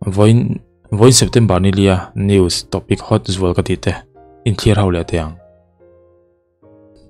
Vawiin vawiin September ni lia news topic hot zual ka tih te inthlir ho leh teh ang.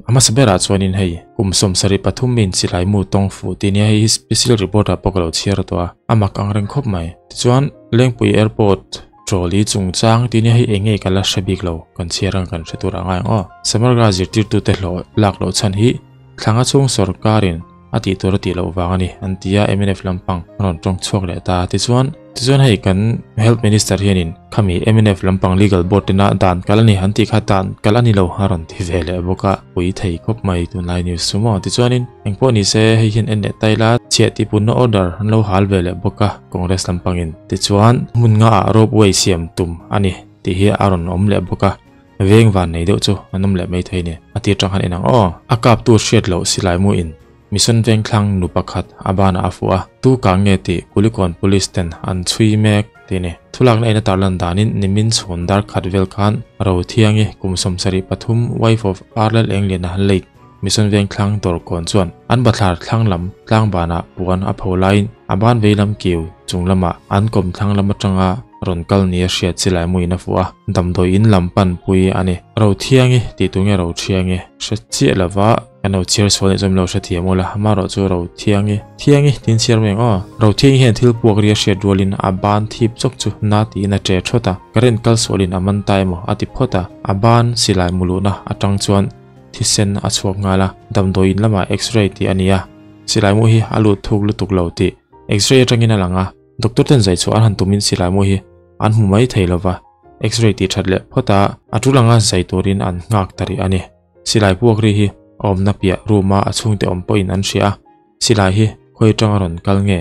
A hmasa berah chuanin hei kum 73 mi inchilai mu tawng fuh tih nia hei hi special report ah pawh ka lo chhiar tawh a, a mak ang reng khawp mai. Tichuan Lengpui Airport trolley chungchang tih nia hei eng nge ka la hre bik lo kan chhiar ang kan hre tur a ngai ang aw. Samarga zirtirtute hlawh lak loh chhan hi Thlanga chhung sorkarin a tih tur a tih loh vang a ni an ti a, mnf lampang a rawn tawng chhuak leh ta. Tichuan, tichuan hei kan Health Minister hianin khami mnf lampang Legal Board tena dan kal a ni an tih kha dan kal a ni lo a rawn ti ve leh bawk a, pui thei khawp mai tunlai news chu maw. Tichuanin engpawh ni se hei hian en leh ta ila chhiah tihpunna order an lo hal ve leh bawk a Congress lampangin. Tichuan hmun nga ah rope way siam tum a ni tih hi a rawn awm leh bawk a. Veng van nei deuh chu an awm leh mai thei ni. A tir tang han en ang aw. A kaptu hriat loh silai mu in Mission Vengthlang nu pakhat a banah a fuh a, tu kang nge tih Kulikawn Police ten an chhui mek tih ni. Thulakna in a tarlan danin nimin chhun dar khat vel khan Rothiangi kum 73 wife of Arlel Engliana late Mission Vengthlang dawrkawn chuan an bathlar thlang lam tlang banah puan a pho laiin a ban vei lam kiu chung lamah an kawm thlang lam atanga rawn kal nia hriat chilai muin a fuh a, damdawi in lam pan pui a ni. Rothiangi tih tu nge Rothiangi hre chiah lova kan lo chhiar sual leh zawm lo hre thiam ula, amaherawh chu Rothiangi Thiangi tiin chhiar mai ang aw. Rothiangi hian thil puak ria hriat rualin a ban thip chawk chu na tiin a che thawt a, current kal sualin a man ta emaw a ti phawt a, a ban silai muluhna atang chuan Thisen a chhuak nghal a, damdawi in lamah X-ray tih a ni a, silai mu hi a lut thuk lutuk lo tih X-ray atangin a lang a, doctor ten zai chhuah an han tumin silai mu hi an hmu mai thei lova, X-ray tih that leh phawt a, a tul anga zai turin an nghak ta rih a ni. Silai puak ri hi a awmna piah room a a chhungte awm pawhin an hria a, silai hi khawi atanga rawn kal nge,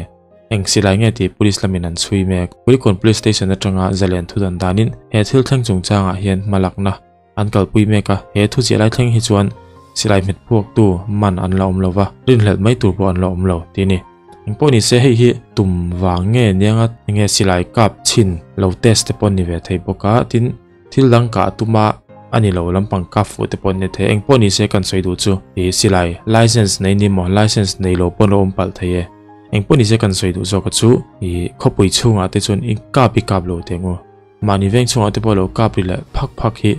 eng silai nge tih police lamin an chhui mek. Kulikawn Police Station atanga zalen thu dan danin he thil thleng chungchangah hian hmalakna An kalpui mek a, he thu chiah lai thleng hi chuan silai hmet phuaktu man an la awm lo va, rinhlelh mai tur pawh an la awm lo tih a ni. Engpawh ni se hei hi tum vang nge nianga enge silai kap chhin lo test te pawh an ni ve thei bawk a, tin thil dang kah tuma a ni lo lampang kap fuh te pawh an ni thei. Engpawh ni se kan sawi duh chu ih silai license nei ni maw license nei lo pawh an lo awm palh thei e. Engpawh ni se kan sawi duh zawk a chu ih khawpui chhungah te chuan i kap i kap lo teh ang u. Mahni veng chungah te pawh lo kap ri leh phak phak hi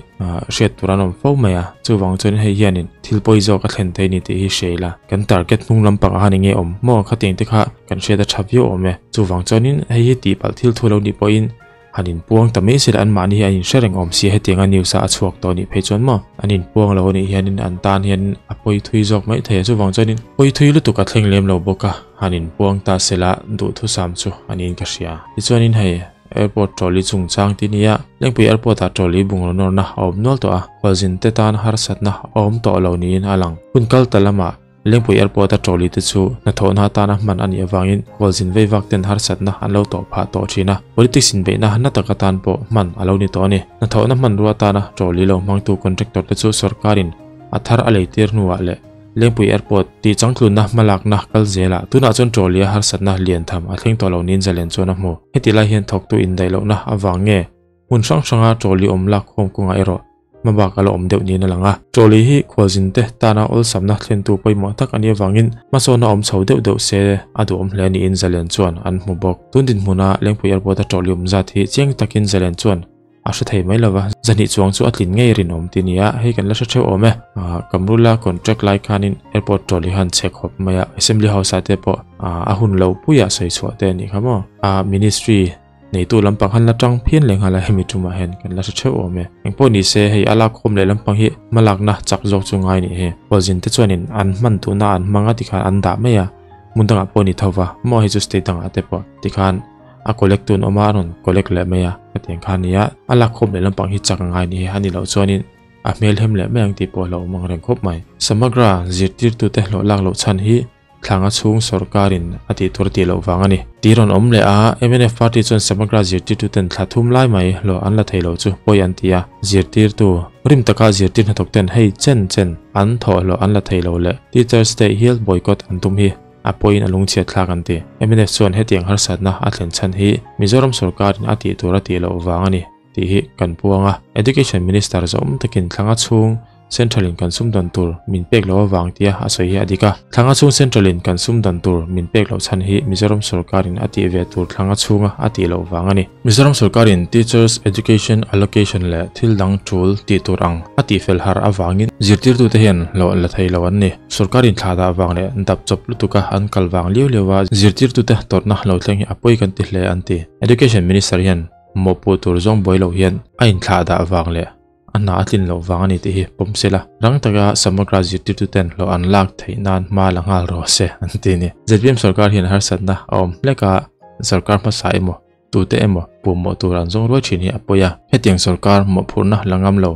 hriat tur an awm fo mai a, chuvang chuan hei hianin thil pawi zawk a thlen thei ni tih hi hria ila, kan target hnung lampang ah khan enge awm maw khatiang te kha kan hriat a tha viau awm e, chuvang chuanin hei hi tihpalh thil thu lo nih pawhin han inpuang ta mai sela anmahni hi an inhre reng awm sia hetianga news a a chhuak tawh nih phei chuan maw an inpuang lo anih hianin an tan hianin a pawi thui zawk mai thei a, chuvang chuanin pawi thui lutuk a thleng lem lo bawk a, han inpuang ta sela duhthusam chu a niin ka hria. Tichuanin hei. Airport trolley chungchang tih nia Lengpui Airport ah trolley bungraw nawrna a awm nual tawh a, khualzin te tan harsatna a awm tawh lo niin a lang. Hun kal ta lamah Lengpui Airport a trolley te chu hnathawhna atana hman a nih avangin khualzin veivak ten harsatna an lo tawh phah tawh thin a, politics inbeihna na tak atan pawh hman a lo ni tawh a ni. Hnathawhna hmanrua atana trolley lo hmangtu contractor te chu sorkarin a thar a leitir hnuah leh Lengpui Airport tih changtlunna hmalakna kal zelah tunah chuan trolley a harsatna lian tham a thleng tawh lo niin Zalen chuan a hmu. Heti lai hian thawktu indaih lohna avang nge hmun hrang hranga trolley awm lak khawm kawngah erawh hmabak a la awm deuh niin a lang a. Trolley hi khualzinte tana awlsamna thlentu pawimawh tak a nih avangin hmasawnna awm chho deuh deuh se a duhawm hle niin Zalen chuan an hmu bawk. Tun dinhmuna Lengpui Airport a trolley awm zat hi chiang takin Zalen chuan A hre thei mai lova, zahnih chuang chu a tlin ngei rinawm ti nia, hei kan la hre theuh awm e. Kamrula contract lai khanin airport trolley han chhe khawp mai a, assembly house ah te pawh a hun lo puiah sawi chhuah te a nih kha maw. A ministry neitu lampang han la tang phian leh nghal a, hemi tumah hian kan la hre theuh awm e. Engpawh ni se hei a lakkhawm leh lampang hi hmalakna chak zawk chu ngai nih hi. Khualzin te chuanin an hman duhna an hmang a tikhan an dah mai a, hmun dangah pawh ni tho va, maw hei chu state dangah te pawh tikhan A collect tun awm a, a rawn collect leh mai a, hetiang kha a ni a, a lak khawp leh lampang hi chak a ngai ni hi, a ni loh chuanin a hmel hem leh mai ang tih pawh a hlauhawm ang reng khawp mai. Samagra zirtirtute hlawh lak loh chhan hi thlanga chhung sorkarin a tih tur a tih loh vang a ni. Tih rawn awm leh a, mnf party chuan Samagra zirtirtuten thla thum lai mai hlawh an la thei lo chu pawi an ti a, zirtirtu rim taka zirtir hnathawk ten hei chen chen an thawh hlawh an la thei lo leh Teachers Day hial boycott an tum hi A pawhin a lungchhiat thlak an ti. Mnf chuan hetiang harsatna a thlen chhan hi Mizoram sorkarin a tih tur a tih loh vang a ni tih hi kan puang a. Education Minister zawm takin thlanga chhung Central in kan sumdawn tur min pek loh avang tia a sawi hi a dik a. Thlanga chhung Central in kan sumdawn tur min pek loh chhan hi Mizoram sorkar in a tih ve tur thlanga chhunga a tih loh vang a ni. Mizoram sorkar in Teachers Education Allocation leh thil dang tul tih tur ang a tih fel har avangin zirtirtute hian hlawh la thei lo an ni. Sorkar in thla dah vang leh dap chawp lutuka an kal vang liau liau a zirtirtute tawrhna lo thleng hi a pawi kan ti hle an ti. Education Minister hian mawhpuh tur zawng buai lo hian a inthlah dah vang leh a hna a tlin loh vang a ni tih hi pawm sela rang taka Samagra zirtirtuten hlawh an lak theih nan hma la nghal rawh se an ti a ni. Zpm sorkar hian harsatna a awm hlek a, sorkar hmasa emaw tute emaw puhmawh tur an zawng ruai thin hi a pawi a. Hetiang sorkar mawhphurhna la ngam lo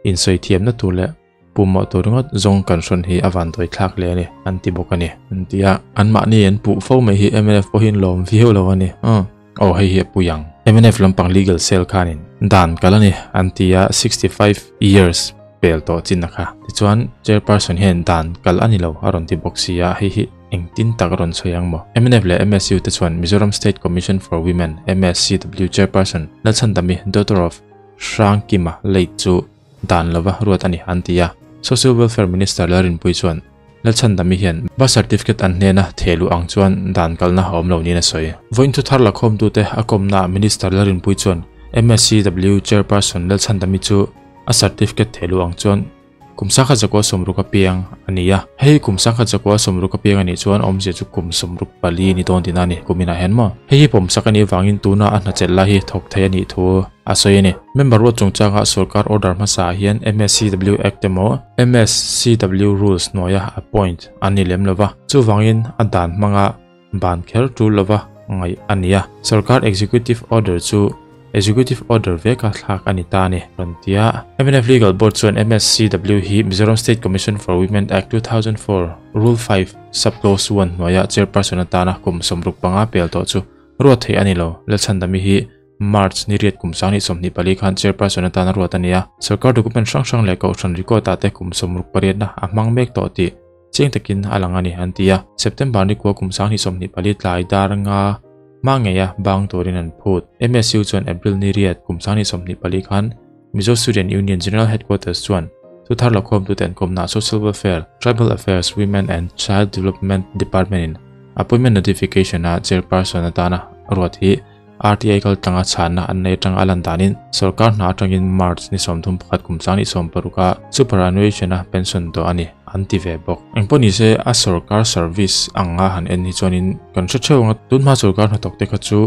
insawi thiamna tur leh Puhmawh tur ringawt zawng kan hrawn hi a van dawi thlak hle a ni, an ti bawk a ni. An ti a, anmahni an puh fo mai hi mnf pawhin lawm viau lo a ni. Umm. Aw hei hi a pui ang. Mnf lampang legal cell khanin dan kal a ni, an ti a, 65 years pel tawh chin a kha. Tichuan chairperson hian dan kal a ni lo a rawn ti bawk si a, hei hi engtin tak a rawn sawi ang maw? Mnf leh MSU te chuan Mizoram State Commission for Women, MSCW, chairperson Lalchhandami, daughter of Hrangkima late chu dan lova ruat a ni an ti a. Social Welfare Minister Lalrinpuii chuan Lalchhandami hian birth certificate an hnena theh luh ang chuan dan kalna a awm lo niin a sawi. Vawiin thu thar lakhawmtute a kawmnaah Minister Lalrinpuii chuan MSCW Chairperson Lalchhandami chu a certificate theh luh ang chuan kum sangkhat zakua sawmruk a piang a ni a. Hei kum sangkhat zakua sawmruk a piang a nih chuan awmzia chu kum sawmruk pali ni dawn tihna a ni kuminah hian maw. Hei hi pawmsak a nih avangin tuna a hnachelh lai hi thawk thei a nih thu a sawi a ni. Member ruat chungchanga sorkar order hmasa ah hian MSCW Act emaw MSCW Rules hnuaia appoint an ni lem lova, chuvangin a dan hmanga ban kher tul lova ngaih a ni a. Sorkar Executive Order chu Executive Order veka thlak a ni ta a ni, rawn ti a. Mnf Legal Board chuan MSCW hi Mizoram State Commission for Women Act 2004 Rule 5 Sub-Clause 1 hnuaia Chairperson atana kum 65 pel tawh chu ruat theih a ni lo. Lalchhandami hi March ni riat kum 2024 khan Chairperson atana ruat a ni a, sorkar document hrang hrang leh kohhran record ah te kum 68 na a hmang mek tawh tih chiang takin a lang a ni an ti a. September ni kua kum 2024 tlai dar nga hma ngeia bang turin an phut. MSU chuan April ni riat kum 2024 khan Mizo Student Union General Headquarters chuan thu thar lakhawmtute an kawmnaah Social Welfare, Tribal Affairs, Women and Child Development Department in appointment notification a Chairperson atana ruat hi RTI kal tlanga chhanna an nei atanga a lan danin sorkar hna atangin March ni 31 kum 2016 a superannuation a pension tawh a ni an ti ve bawk. Engpawh ni se a sorkar service anga han en hi chuanin kan hre theuh anga tunhma sorkar hnathawk te kha chu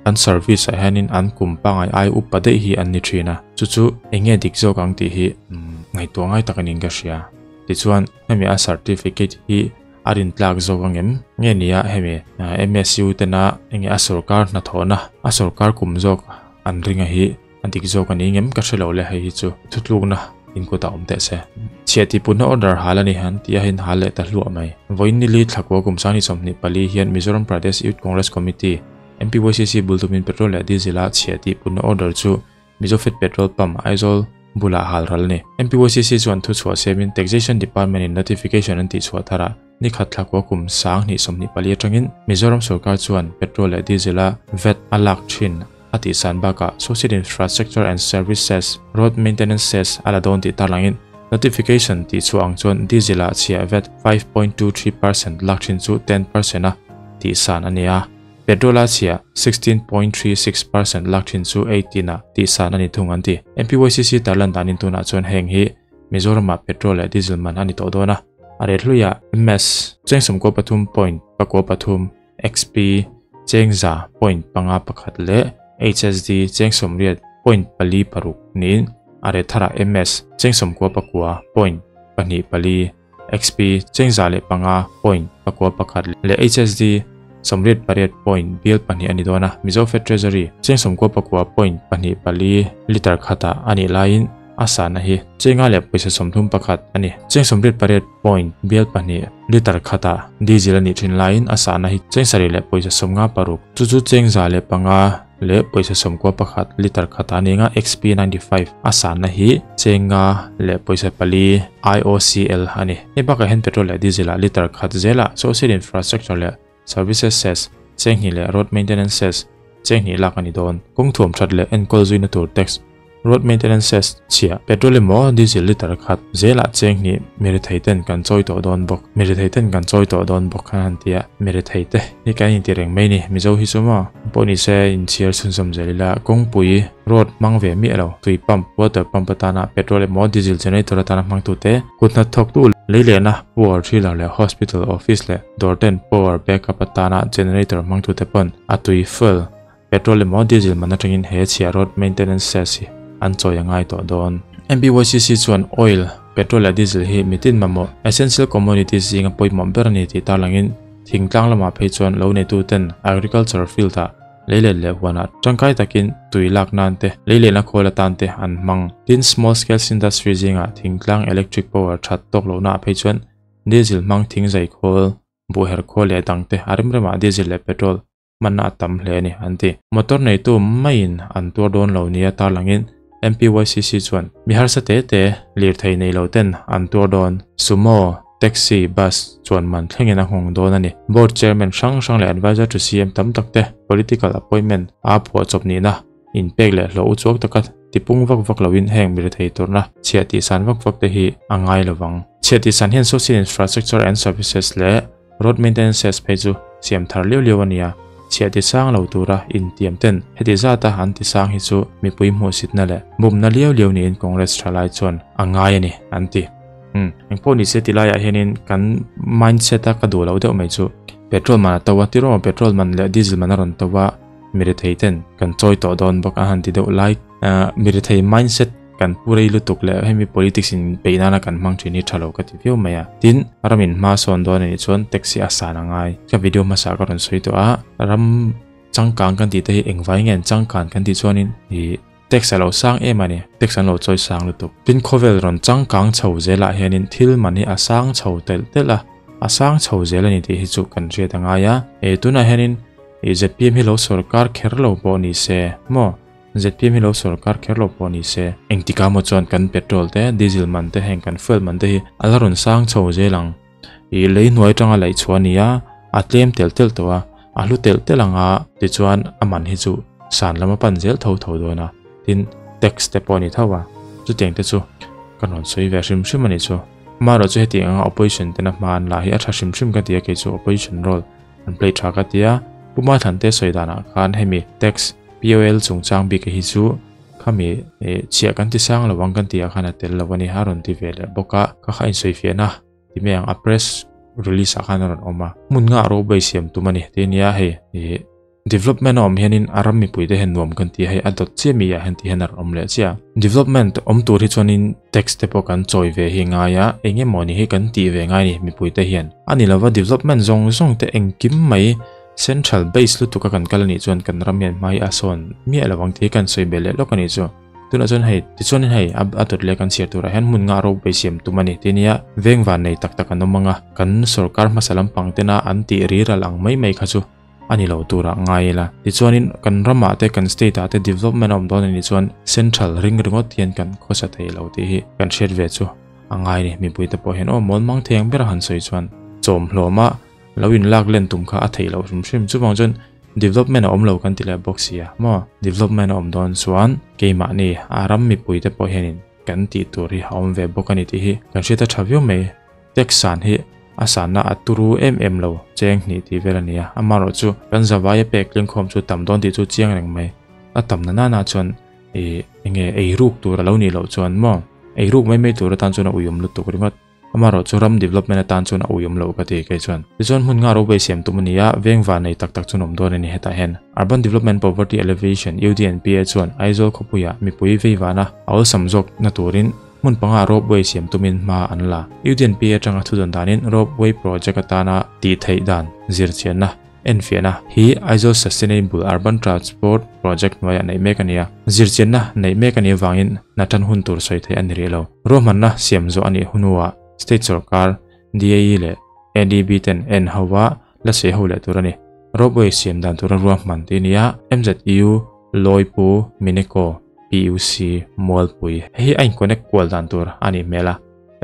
an service ah hianin an kum pangai ai upa daih hi an ni thin a, chu chu eng nge dik zawk ang tih hi ngaihtuah ngai tak anin ka hria. Tichuan hemi a certificate hi a rin tlak zawk ang em? Nge nia hemi MSU tena enge a sorkar hnathawhna a sorkar kum zawk an ringa hi a dik zawk a ni ngem ka hre lo le hei hi chu thutlukna inkutah awm teh se. Chhiah tihputna order hal a ni han tih a in hal leh ta hluah mai. Vawiin nili thlakua kum 2024 hian Mizoram Pradesh Youth Congress Committee, MPYCC, bul tumin petrol leh diesel a chhiah tihputna order chu Mizofed Petrol Pump, Aizawl bulah hal ral a ni. MPYCC chuan thuchhuah siamin Taxation Department in notification an tihchhuah tharah ni khat thlakua kum 2024 atangin Mizoram sorkar chuan petrol leh diesel a vat a lak thin a tihsan bakah Social Infrastructure and Service Cess, Road Maintenance Cess a la dawn tih tarlangin notification tihchhuah ang chuan diesel ah chhiah vat 5.23% lak thin chu 10% a tihsan a ni a. Petrol a chhiah 16.36% lak thin chu 18 ah tihsan a ni thung an ti. MPYCC tarlan danin tunah chuan heng hi Mizoramah petrol leh diesel man a ni tawh dawn a, a rel hluiah MS cheng 13.43, XP cheng 100.51 leh HSD cheng 80.46 niin a rel tharah MS cheng 99.24, XP cheng 105.91 leh HSD 88.2 a ni dawn a, Mizo Fed Treasury cheng 99.24 litre khatah a nih laiin a sahna hi chenga leh pawisa 31 a ni. Cheng 88.2 litre khatah diesel a nih thin laiin a sahna hi cheng sarih leh pawisa 56, chu chu cheng 105 leh pawisa 91 litre khatah a ni anga XP 95 a sahna hi cheng nga leh pawisa pali IOCL a ni. Hei bakah hian petrol leh diesel ah litre khat zelah social infrastructure leh services cess cheng hnih leh road maintenance cess cheng hnih lak a ni dawn. Kawng thuam that leh enkawl zuina tur tax Road maintenance cess chhiah petrol emaw diesel litre khat zelah cheng hnih mirethei ten kan chawi tawh dawn bawk. Mirethei ten kan chawi tawh dawn bawk khan han ti a, mirethei te hi kan inti reng mai ni. Mizo hi chu maw pawh ni se inchhiar chhunzawm zel ila kawngpui road hmang ve miah lo tui pump water pump atana petrol emaw diesel generator atana hmangtu te kut hnathawktu lei lehna power thriller leh hospital office leh dawr ten power backup atana generator hmangtu te pawn a tui fuel Petrol emaw diesel man atangin he chhiah road maintenance cess hi an chawi a ngai tawh dawn. MBYCC chuan oil, petrol leh diesel hi mitin mamawh essential commodities zinga pawimawh ber a ni tih tarlangin thingtlang lamah phei chuan lo neituten agriculture field ah lei let leh huanah tangkai takin tui lak nan te, lei lehna khawl atan te an hmang. Tin, small scale industry zingah thingtlang electric power that tawk lohna ah phei chuan diesel hmang thingzai khawl, buhher khawl leh dangte a remremah diesel leh petrol hmanna a tam hle a ni, an ti. Motor neitu maiin an tuar dawn lo nia tarlangin MPYCC chuan mi harsa te te lirthei nei lo ten an tuar dawn. Sumo, taxi, bus chuan man thlengin a nghawng dawn a ni. Board chairman hrang hrang leh advisor to CM tam tak te political appointment a phuahchawp nihna inpek leh hlawh uchuak taka tipung vak vak loin heng mirethei turna chhiah tihsan vak vak te hi a ngai lovang. Chhiah tihsan hian social infrastructure and services leh Road maintenance phei chu siam thar liau liau a nia, chhiah ti sang lo tura intiam ten heti zata an ti sang hi chu mipui hmuhsitna leh bumna liau liau niin Congress thalai chuan a ngai a ni an ti. Umm engpawh ni se ti laiah hianin kan mindset a ka duh loh deuh mai chu petrol man a to a tiraw petrol man leh diesel man a rawn to a mirethei ten kan chawi tawh dawn bawk a han ti deuh lai mirethei mindset Kan pu rei lutuk leh hemi politics in peih nana kan hmang thin hi tha lo ka ti viau mai a. Tin, ram in hma sawn dawn a nih chuan taxi a san a ngai. Ka video hmasa ka rawn sawi tawh a, ram changkang kan tih te hi engvai nge an changkan kan tih chuanin ih tax a lo sang em a ni, tax an lo chawi sang lutuk. Tin, khawvel rawn changkang chho zelah hianin thil man hi a sang chho telh telh a, a sang chho zel a ni tih hi chu kan hriat a ngai a. Ih tunah hianin ih zpm hi lo sawrkar kher lo pawh ni se maw? Zpm hi lo sawrkar kher lo pawh ni se. Engtikah maw chuan kan petrol te, diesel man te heng kan fuel man te hi a la rawn sang chho zel ang. Ih lei hnuai atanga laih chhuah a ni a, a tlem telh telh tawh a, a hlu telh telh ang a, tichuan a man hi chu san lam a pan zel tho tho dawn a, tin tax te pawh a ni tho a, chutiang te chu kan rawn sawi ve hrim hrim a nih chu. Amaherawh chu hetiang anga opposition tena hma an la hi a tha hrim hrim ka ti a, kei chu opposition role an play tha ka ti a, Pu Mathante sawi danah khan hemi tax POL chungchang bik hi chu khami chhiah kan ti sang lo ang kan tih ah khan a tel lo a ni a rawn ti ve leh bawk a, ka kha insawifiahna ti mai ang a press release ah khan a rawn awm a, hmun nghah ropui siam tum a ni tih a nia hei ih development a awm hianin a ram mipui te hian nuam kan ti a hei a dawt chiah mi ah hian ti hian a rawn awm leh chiah a, development awm tur hi chuanin tax te pawh kan chawi ve hi ngai a, eng emaw ni hi kan tih ve ngai a ni mipui te hian a ni lova development zawng zawng te engkim mai Central base lutuk a kan kal anih chuan kan ram hian hmai a sawn miah lo ang tih hi kan sawi belh leh lawk anih chu. Tunah chuan hei tichuanin hei a dawt leh kan chhiar turah hian hmun ngah ropui siam tum a ni tih ania veng van nei tak tak an awm ang a, kan sorkar hmasa lampang tena an tih riral ang mai mai kha chu a ni lo turah ngai ila. Tichuanin kan ramah te kan state ah te development a awm dawn anih chuan central ring ringawt hian kan khawsa thei lo tih hi kan hriat ve chu a ngai a ni. Mipuite pawh hian aw mawn mang thei ang ber a han sawi chuan chawm hlawm a. Lo in lak len tum kha a theih loh hrim hrim. Chuvang chuan development a awm lo kan ti leh bawk sia maw? Development a awm dawn chuan keimahni a ram mipui te pawh hianin kan tih tur hi a awm ve bawk a ni tih hi kan hriat a tha viau mai. Tax san hi a sanna a turu em em lo cheng hnih tih vel a ni a, amaherawh chu kan zavaia pek tlingkhawm chu tam dawn tih chu chiang reng mai. A tam na nana chuan ih enge eiruk tur a lo nih loh chuan maw? Eiruk mai mai tur atan chuan a uiawm lutuk ringawt. Amaherawh chu ram development atan chuan a uiawm loh ka ti kei chuan. Tichuan hmun nghah ropui siam tum a ni a, veng van nei tak tak chuan awm dawn a ni hetah hian. Urban Development Poverty Alleviation, UDNPA, chuan Aizawl khawpuiah mipui vei vana a awlsam zawk na turin hmun panga ropeway siam tumin hma an la. UDNPA atanga thudawn danin ropeway project atana tih theih dan zirchianna Enfiahna hi Aizawl Sustainable Urban Transport Project hnuaiah neih mek a ni a, zirchianna neih mek a nih avangin hna tan hun tur sawi theih a ni rih lo. Ruahmanna siam zawh a nih hnuah State sawrkar, DAE leh ADB ten en ho a la sawi ho leh tur a ni. Ropeway siam dan tura ruahman tih a ni a, MZU, Lawipu, Mineko, PUC, Mualpui hei hi a in-connect kual dan tur a nih hmel a.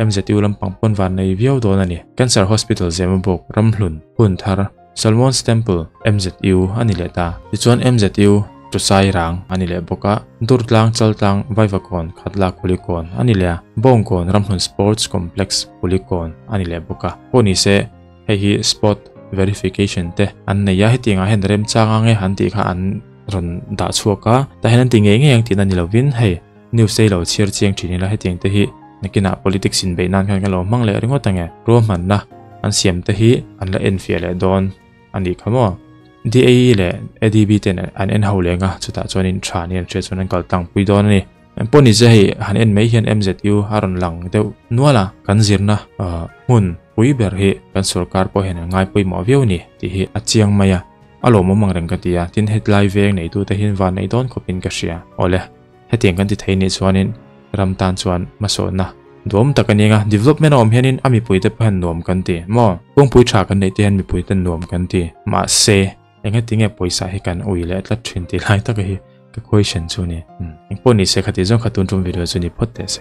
MZU lampang pawn van nei viau dawn a ni. Cancer Hospital Zemabawk, Ramhlun, Hunthar, Solomon's Temple, MZU a ni leh ta. Tichuan MZU Tusai rang ani leh bawk a, Durtlang Chaltlang Vaivakawn Khatla Kulikawn ani leh a, Bawngkawn Ramhlun Sports Complex Kulikawn ani leh bawk a. Pawh ni se hei hi spot verification te an nei a, hetiang ah hian remchang ang e an tih kha an rawn dah chhuak a, tah hian an ti ngei ngei ang tihna ni lovin hei news te hi lo chhiar chiang thin ila hetiang te hi nakinah politics inbeih nan khan kan lo hmang leh ringawt ang e, ruahmanna an siam te hi an la enfiah leh dawn. A nih kha maw? DAE leh ADB ten an en ho leng a, chutah chuanin tha ni an hriat chuan an kal tlang pui dawn a ni. Pawh ni se hei han en mai hian MZU a rawn lang deuh nual a, kan zirna hmun pui ber hi kan sorkar pawh hian an ngai pawimawh viau a ni tih hi a chiang mai a, a lawmawm ang reng ka ti a, tin hetlai veng neitute hian van neih dawn khawpin ka hria. Awle. Hetiang kan ti thei nih chuanin ram tan chuan hmasawnna duhawm tak a ni anga, development a awm hianin a mipuite pawh hian nuam kan ti maw? Kawngpui tha kan neih te hian mipuite nuam kan ti. Mahse, engati nge pawisa hi kan ui leh tlat thin tih lai taka hi ka question chu ni. Engpawh ni se khati zawng kha tun tum video chu ni phawt teh se.